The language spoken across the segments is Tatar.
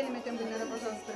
Сәлам әйтәм, Гөлнара, пожалуйста.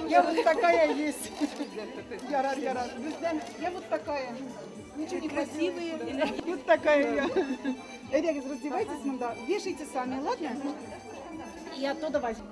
Я вот такая есть. Ярар, ярар. Я вот такая. Ничего не красивые. Вот такая я. Әйдәгез, раздевайтесь, монда. Вешайте сами, ладно? И оттуда возьму.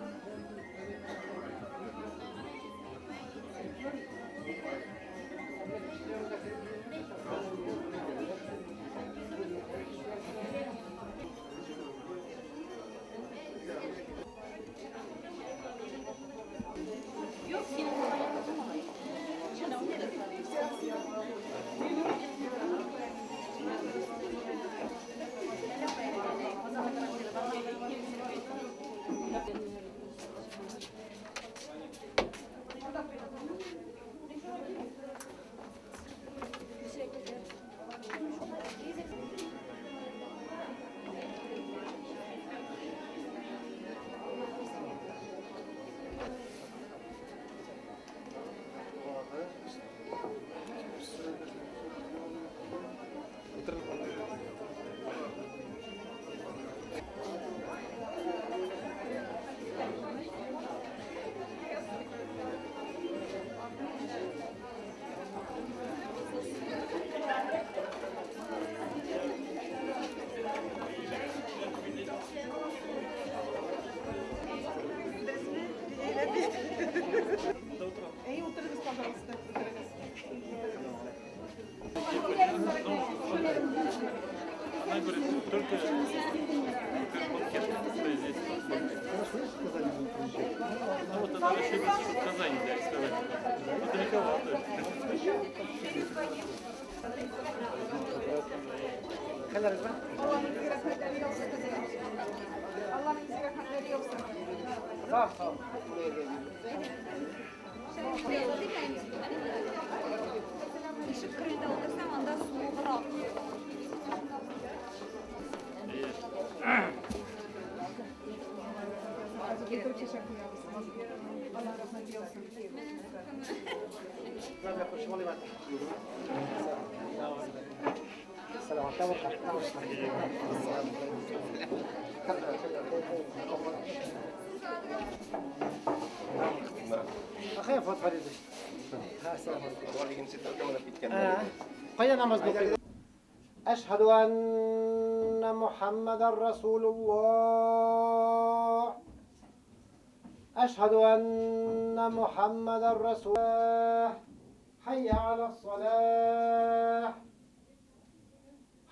Эй, утырыгыз, пожалуйста, утырыгыз. Она говорит, только как банкет, что здесь. Ну вот она ошиблась, что в Казани, да, из Казани. Ну, далековато. Allah'ın izniyle rahmetleri yoksa. Ишек кырыенда утырсаң, анда суыграк. Allah rahmet eylesin. أشهد أن محمدا رسول الله أشهد أن محمدا رسول الله حي على الصلاة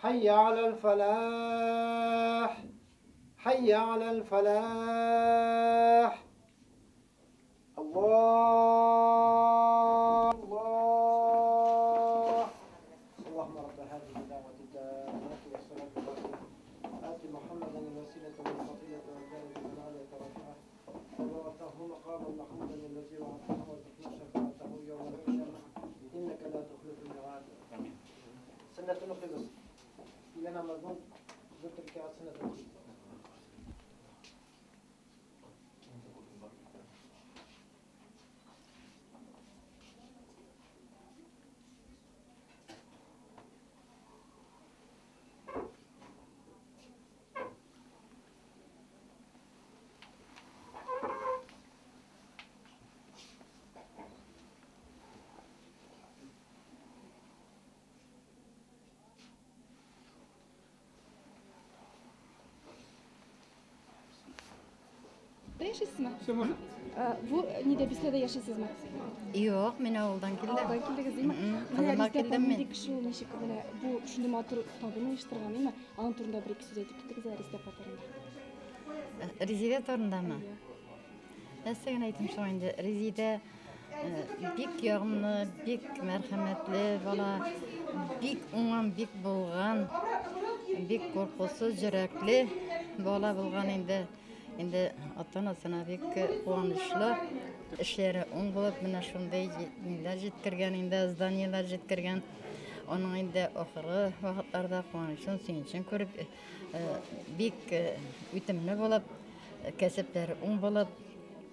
حي على الفلاح حي على الفلاح الله الله اللهم رب هذه الدعوة التامة والصلاة القائمة آت محمدا الوسيلة والفضيلة والدرجة العليا رافعة ووعدته مقاما محمودا الذي وعدته وارزقنا شفاعته يوم القيامة إنك لا تخلف الميعاد. آمين. سنة نخلص لنا مضمون ذو ركعات سنة نخلص. Яшисезме? Бу нидә бистәдә яшисезме? Юк, мин авылдан килдем. Авылдан килдегез, димме? Кызыма килдем мин. Нинди кеше ул, ничек менә бу шундый матур табын оештырган, димме? Аның турында бер ике сүз әйтеп китегез әле Резидә апа турында. Резидә турындамы? Нәрсә генә әйтим соң инде? Резидә Бик ягымлы, бик мәрхәмәтле бала, бик уңган, бик булган, бик куркусыз, йөрәкле бала булган инде. Инде ата-анасына бик куанычлы. Эшләре уң булып, менә шундый ниләр җиткергән инде, зданиеләр җиткергән. Аның инде ахыргы вакытларда куанычын, сөенечен күреп, бик үтемле булып, кәсепләре уң булып,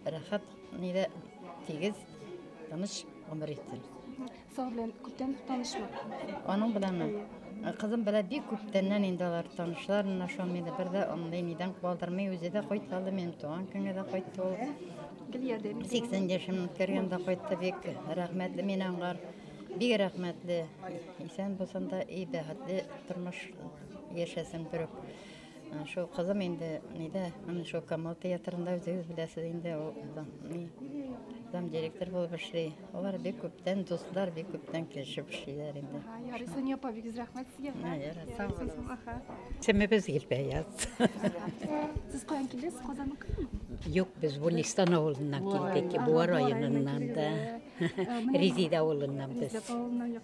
рәхәт нидә тигез, тыныч гомер итсен. Сал белән күптән танышмы? Аның беләнме? Кызым белән бик күптәннән инде алар танышлар, менә шул мине бер дә андый нидән калдырмый, үзе дә кайтты алды, минем туган көнгә дә кайтты ул. Гел ярдәм итә. 80 яшемне үткәргәндә кайтты, бик рәхмәтле мин аңар. Бик рәхмәтле. Исән булсын да, и бәхетле тормыш яшәсен берүк. Шул кызым инде нидә, менә шул Камал театрында үзегез беләсез инде, ул зам директор булып эшли. Алар бик күптән дуслар, бик күптән килешеп эшлиләр инде. Ярый, Сания апа, бик зур рәхмәт сезгә. Ярый, сау булыгыз. Исемебез Гөлбәяз. Сез каян килдегез? Казанныкымы? Юк, без Булнистан авылыннан килдек, Буа районыннан да. Резида авылыннан без. Резида авылыннан юк.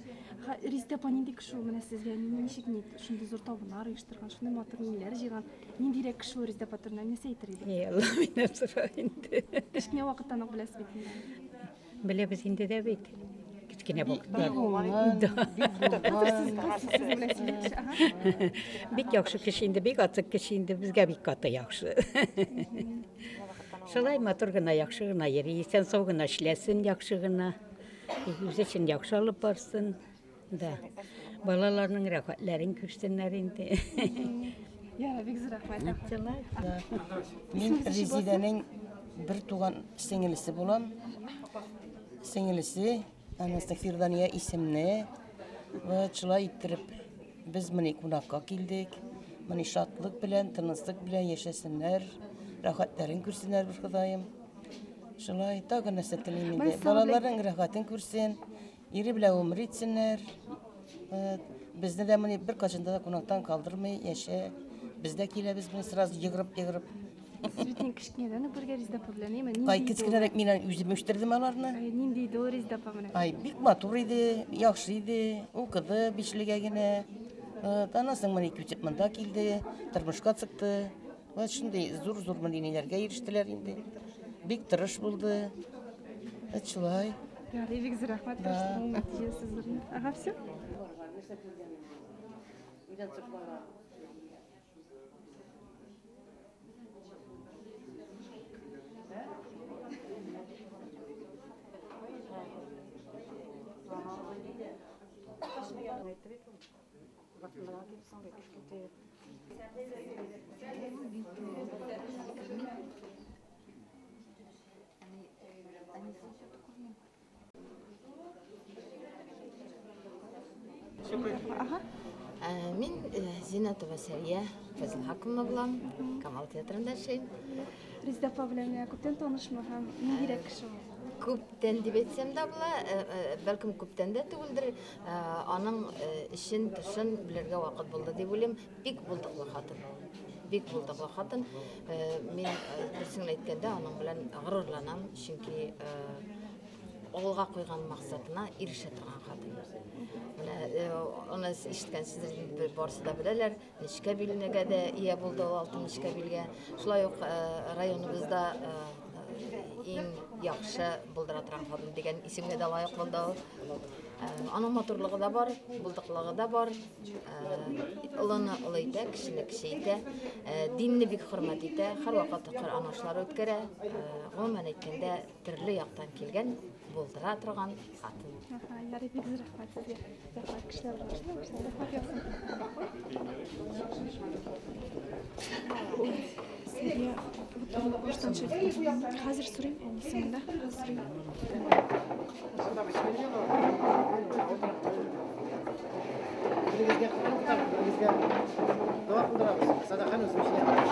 Резида апа нинди кеше ул менә сезгә? Ничек ни шундый зур табыннар оештырган, шундый матур ниләр җыйган? Ниндирәк кеше ул Резида апа турында нәрсә әйтер идегез? Эй, Алла, миннән сора инде. Кечкенә вакыттан ук беләсез бит инде. Беләбез инде дә бит. Кечкенә вакыттан. Бик яхшы кеше инде, бик ачык кеше инде, безгә бик каты яхшы. Шулай матур гына, яхшы гына йөри, исән сау гына эшләсен, яхшы гына. Үзе өчен яхшы алып барсын. Да. Балаларның рәхәтләрен күрсеннәр инде. Ярый, бик зур рәхмәт. Мин Резидәнең бер туган сеңелесе булам. Сеңелесе Анастасия Фирдания исемле. Вот шулай иттереп без моны кунакка килдек. Моны шатлык белән, тынычлык белән яшәсеннәр, рәхәтләрен күрсеннәр бер Ходаем. Шулай тагын нәрсә телим инде. Балаларның рәхәтен күрсен, ире белән гомер итсеннәр. Безне дә моны бер кайчанда да кунактан калдырмый, яшә. Без дә киләбез моны сразу йөгереп-йөгереп. Сез бит инде кечкенәдән үк бергә Резида апа белән, әйме? Ай, кечкенәрәк мин үзем үстердем аларны. Ай, нинди иде ул Резида апа менә? Ай, бик матур иде, яхшы иде. Укыды бишлегә генә. Аннан соң менә күчеп монда килде, тормышка чыкты. Вот шундый зур-зур ниләргә ирештеләр инде. Бик тырыш булды. Вот шулай. Ярый, бик зур рәхмәт, тырышлыгың нәтиҗәсе зур. Ага, все. Мин Зинатова Сәрия Фазылхаковна булам, Камал театрында эшлим. Резида апа белән күптән танышмы һәм ниндирәк кеше ул? Күптән дип әйтсәм дә була, бәлкем күптән дә түгелдер. Аның эшен, тышын белергә вакыт булды дип уйлыйм. Бик булдыклы хатын. Бик булдыклы хатын. Мин дөресен әйткәндә аның белән горурланам, чөнки алга куйган максатына ирешә торган хатын. Менә аны ишеткәнсездер инде, барысы да беләләр. Нечкә билгә дә ия булды ул, алтын нечкә билгә. Шулай ук районыбызда иң яхшы булдыра торган хатын дигән исемгә дә лаек булды ул. Аның матурлыгы да бар, булдыклыгы да бар. Олыны олы итә, кешене кеше итә. Динне бик хөрмәт итә, һәрвакыт Коръән ашлары үткәрә. Гомумән әйткәндә, төрле яктан килгән, булдыра торган хатын. Ярый, бик зур рәхмәт сезгә. Рәхмәт, кешеләр белән кешеләр рәхмәт яусын. Сәрия, вот баштан чыгып. Хәзер сорыйм, әнисе монда, хәзер сорыйм. Берегезгә кылдырабыз, берегезгә дога кылдырабыз. Садаканы үзебез җыябыз.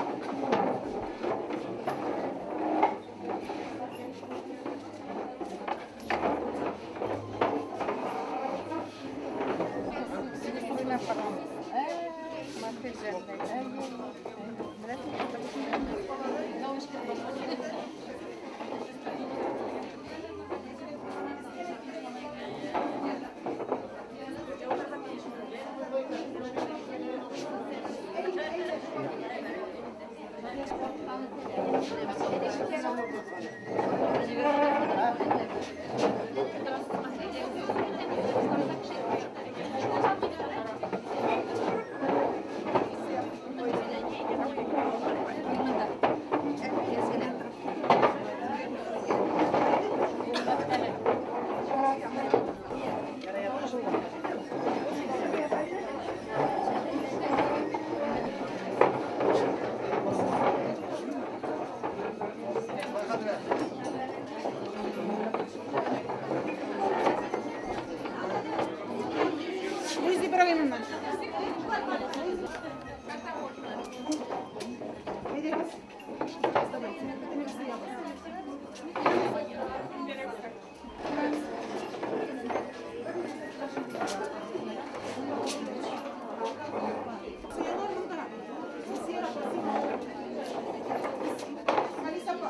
Әйдәгез. Давайте. Сыялар монда. Сыя Алиса апа.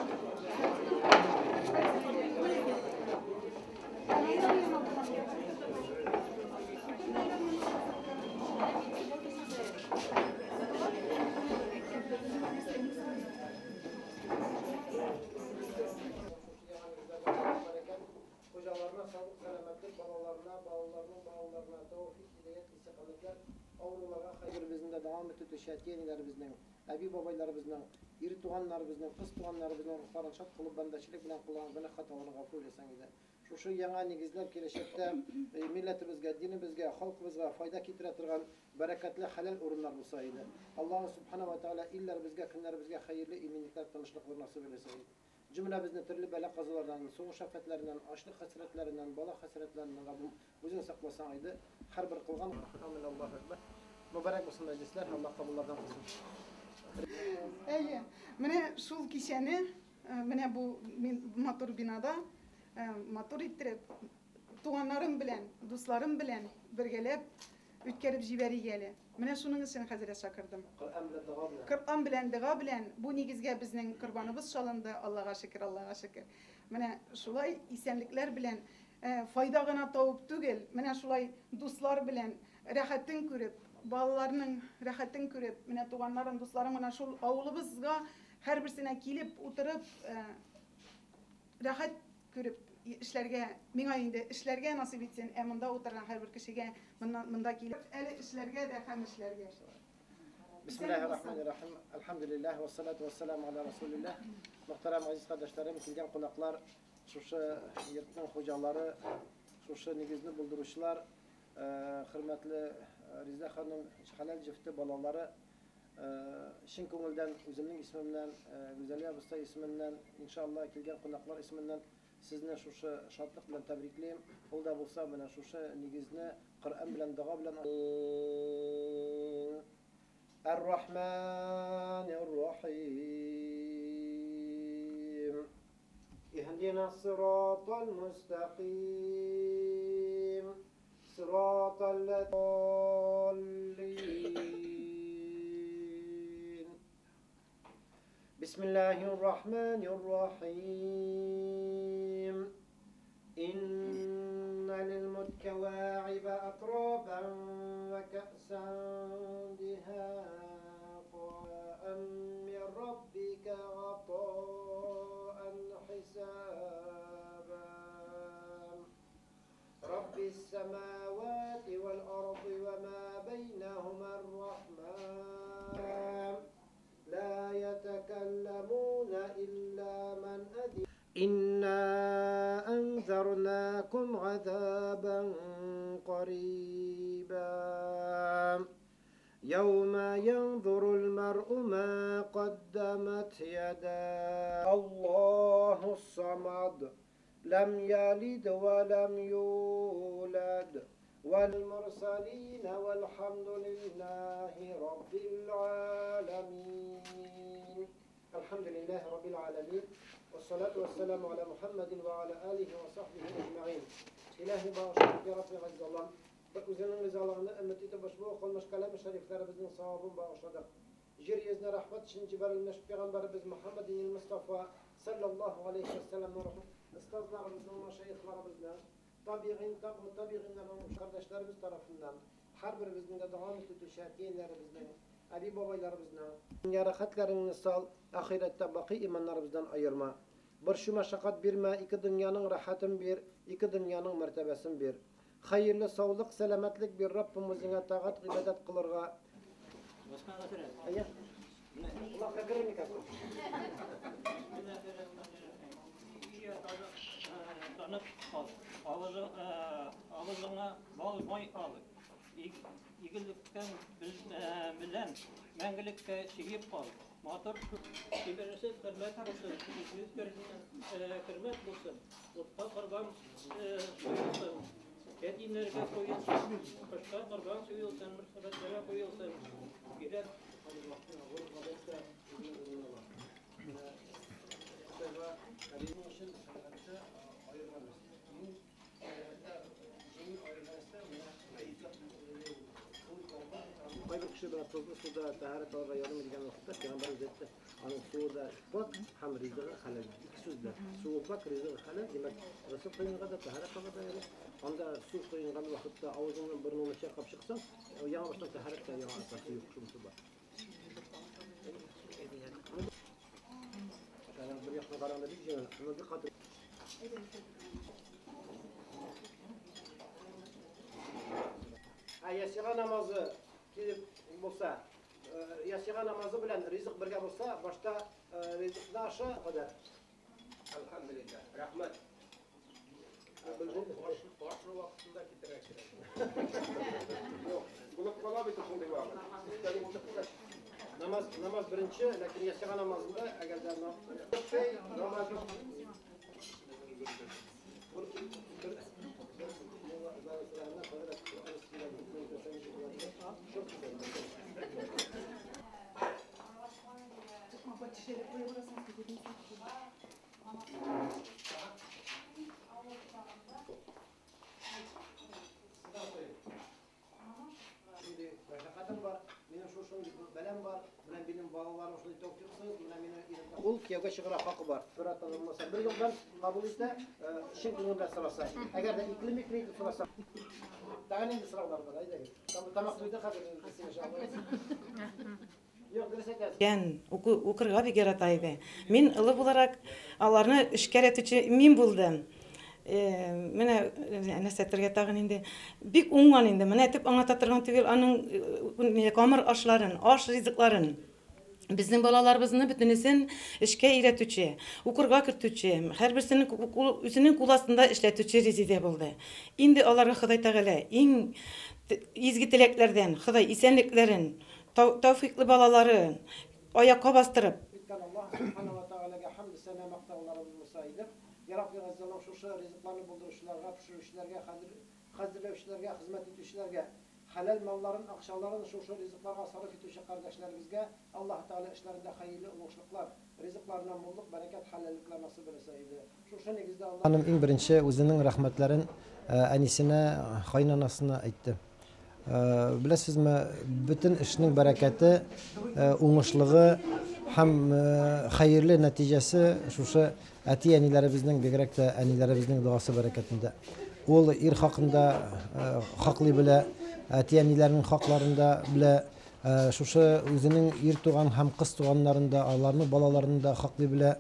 Хуҗаларына саулык, сәламәтлек, балаларына, балаларының балаларына тәүфик, һидаят, истикамәтләр, авыруларга хәер безнең дә дәвам итүче әти-әниләребезнең, әби-бабайларыбызның, ир туганнарыбызның, кыз туганнарыбызның рухларын шат кылып, бәндәчелек белән кылган гөнаһ хаталарын гафу итсәң иде. Шушы яңа нигезләр киләчәктә милләтебезгә, динебезгә, халкыбызга файда китерә торган бәрәкәтле хәләл урыннар булса иде. Аллаһ субхана ва тааля илләребезгә, көннәребезгә хәерле иминлекләр, тынычлыклар насыйп итсә иде. Җөмләбезне төрле бәла казалардан, сугыш афәтләреннән, ачлык хәсрәтләреннән, бала хәсрәтләреннән Раббым үзең сакласаң иде. Һәрбер кылган Амин, Аллаһу акбар. Мөбарәк булсын мәҗлесләр, Аллаһ кабуллардан кылсын. Әйе, менә шул кичәне, менә бу матур бинада, матур иттереп, туганнарым белән, дусларым белән бергәләп үткәреп җибәрик әле. Менә шуның өчен хәзрәт чакырдым. Коръән белән дога белән. Коръән белән дога белән бу нигезгә безнең корбаныбыз чалынды, Аллага шөкер, Аллага шөкер. Менә шулай исәнлекләр белән файда гына табып түгел, менә шулай дуслар белән рәхәтен күреп, балаларның рәхәтен күреп, менә туганнарым, дусларым менә шул авылыбызга һәрберсенә килеп утырып, рәхәт күреп эшләргә, миңа инде эшләргә насыйп итсен, ә монда утырган һәрбер кешегә монда килеп әле эшләргә дә һәм эшләргә. Бисмиллахир-рахманир-рахим. Әлхәмдүлилләһ вассалату вассаламу аля расулилләһ. Мөхтәрәм азиз кардәшләрем, килгән кунаклар, шушы йортның хуҗалары, шушы нигезне булдыручылар, хөрмәтле Риза ханым, хәләл җефте, балалары, чын күңелдән үземнең исемемнән, Гүзәлия абыстай исеменнән, иншалла килгән кунаклар исеменнән сезне шушы шатлык белән тәбриклим. Ул да булса менә шушы нигезне Коръән белән дога белән Ар-Рахманир-Рахим. Иһдина сиратал мустaqim. Сиратал лadzallin. Bismillahirrahmanirrahim. إن للمتكواعب أترابا وكأسا دهاقا من ربك عطاء حسابا. رب السماوات والأرض وما بينهما الرحمن لا يتكلمون إلا من أذن. إنا أنذرناكم عذابا قريبا يوم ينظر المرء ما قدمت يداه. الله الصمد لم يلد ولم يولد والمرسلين والحمد لله رب العالمين. الحمد لله رب العالمين والصلاة والسلام على محمد وعلى آله وصحبه أجمعين. إلهي bağışladık ya Rabbi Aziz Allah'ım. Özünün rızalığını ümmet etip ushbu o'qilmish kalami shariflarimizning savobini bağışladık. Yer yüzüne rahmet için jibarilmiş Peygamberimiz Muhammedin Mustafa sallallahu aleyhi ve sellem'in ustozlarimizning, mashayixlarimizning, tabi'in, tabi'inlarning kardeşlerimiz tarafından har birimizning de davom etuvchi ati-enalarimizning, abi babaylarımızning dünya rahatlaringni sal, ahiretde baqi imonlarimizdan ayırma. Bir şu maşaqqat berme, iki dünyanın rahatını ber, iki dünyanın mertebesini ber. Hayırlı sağlık, selametlik bir Rabbimizine taat, ibadet kılırga. Allah kırırını kapı. Tanıp al, ağzına bal may al. İgilikten bilen, мәңгелеккә чигеп кал. Матур кибересе хөрмәт булсын, йөз хөрмәт булсын. Утка корбан булсын. Ятимнәргә куелсын, кышка корбан суелсын, мөрсәбәтләргә куелсын. Кирәк. Кайбер кеше белән тозлы суда тәһарәт алырга ярамый дигән вакытта пәйгамбәребез әйтте, аның суы да пакь һәм ризыгы хәләл. Ике сүз белән. Суы пакь, ризыгы хәләл, димәк, госел кыенга да, тәһарәт алырга да ярый. Анда су коенган вакытта авызыңны, борыныңны чайкап чыксаң, яңа баштан тәһарәт тә яңа асасы юк, шунысы бар. Бер яктан караганда бик җиңел, әмма бик каты. Ә ясига намазы килеп булса, ясига намазы белән ризык бергә булса, башта ризыкны аша кадәр. Әлхәмдүлилләһ. Рәхмәт. Ашны вакытында китерә кирәк. Юк, булып кала бит шундый вакыт. Намаз, намаз беренче, ләкин ясига намазында әгәр дә намаз. Шундый мәшәкатем бар, минем шушындый бәлам бар, менә минем балаларым шундый тәүфиксыз, менә мине ул кияүгә чыгара хакы бар. Бер ата булмаса, бер елдан кабул итә, чын күңел белән сораса. Әгәр дә икле-микле итеп сораса, тагын нинди сораулар бар, әйдәгез. Тамак туйды хәзер, иншалла. Юк, дөрес әйтәсез. Ян укырга бик ярата иде. Мин олы буларак аларны эшкә өйрәтүче мин булдым. Менә нәрсә әйтергә тагын инде. Бик уңган инде. Менә әйтеп аңлата торган түгел аның камыр ашларын, аш ризыкларын. Безнең балаларыбызны бөтенесен эшкә өйрәтүче, укырга кертүче, һәрберсенең үзенең кул астында эшләтүче Резидә булды. Инде аларга Ходай Тәгалә иң изге теләкләрдән, Ходай исәнлекләрен, тәүфиклы балаларын аякка бастырып. Иткән Аллаһ субхана ва тәгаләгә хәмд сәнә мактауларыбыз булса иде. Я Рабби Газзаллаһ, шушы ризыкларны булдыручыларга, пешерүчеләргә, хәзерләүчеләргә, хезмәт итүчеләргә, хәләл малларын, акчаларын шушы ризыкларга сарыф итүче кардәшләребезгә Аллаһ Тәгалә эшләрендә хәерле уңышлыклар, ризыкларына муллык, бәрәкәт, хәләллекләр насыйп әйләсә иде. Шушы нигездә Аллаһ Ханым иң беренче үзенең рәхмәтләрен әнисенә, кайнанасына әйтте. Беләсезме, бөтен эшнең бәрәкәте, уңышлыгы һәм хәерле нәтиҗәсе шушы әти-әниләребезнең, бигрәк тә әниләребезнең догасы бәрәкәтендә. Ул ир хакында хаклый белә, әти-әниләрнең хакларын да белә, шушы үзенең ир туган һәм кыз туганнарын да, аларның балаларын да хаклый белә.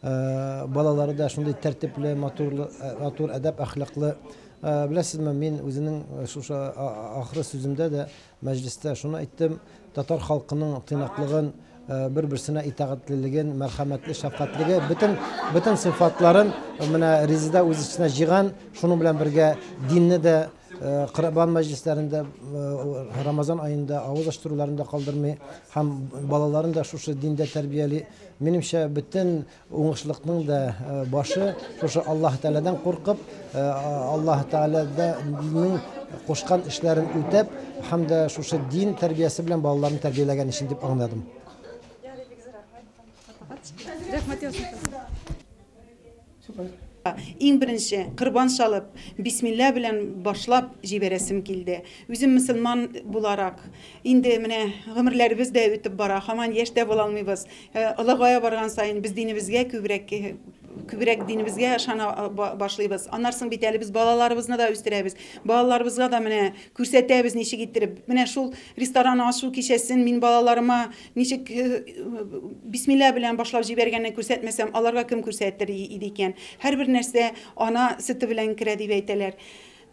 Балалары да шундый тәртипле, матур, әдәп, әхлаклы. Беләсезме, мин үзенең шушы ахыры сүземдә дә мәҗлестә шуны әйттем, татар халкының тыйнаклыгын, бер-берсенә итагатьлелеген, мәрхәмәтле, шәфкатьлеге, бөтен сыйфатларын менә Резидә үз эченә җыйган, шуның белән бергә динне дә Корбан мәҗлесләрендә, Рамазан аенда авыз ачтыруларын да калдырмый һәм балаларын да шушы диндә тәрбияли. Минемчә, бөтен уңышлыкның да башы шушы Аллаһ Тәгаләдән куркып, Аллаһ Тәгаләнең кушкан эшләрен үтәп һәм дә шушы дин тәрбиясе белән балаларын тәрбияләгән өчен дип аңладым. Рәхмәт яусын. Иң беренче корбан чалып, бисмилла белән башлап җибәрәсем килде. Үзем мөселман буларак, инде менә гомерләребез дә үтеп бара, һаман яшь тә була алмыйбыз. Олыгая барган саен без динебезгә күбрәк динебезгә ышана башлыйбыз. Аннан соң бит әле без балаларыбызны да үстерәбез. Балаларыбызга да менә күрсәтәбез ничек иттереп. Менә шул ресторан ачу кичәсен мин балаларыма ничек бисмилла белән башлап җибәргәнне күрсәтмәсәм, аларга кем күрсәтер иде икән? Һәрбер нәрсә ана сөте белән керә дип әйтәләр.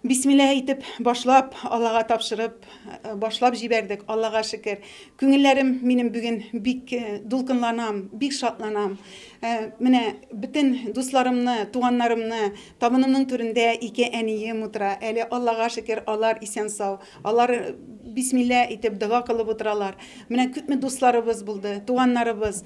Бисмилла әйтеп башлап, Аллага тапшырып, башлап җибәрдек, Аллага шөкер. Күңелләрем минем бүген бик дулкынланам, бик шатланам. Менә бөтен дусларымны, туганнарымны, табынымның түрендә ике әнием утыра. Әле Аллага шөкер, алар исән-сау. Алар бисмилла әйтеп дога кылып утыралар. Менә күпме дусларыбыз булды, туганнарыбыз.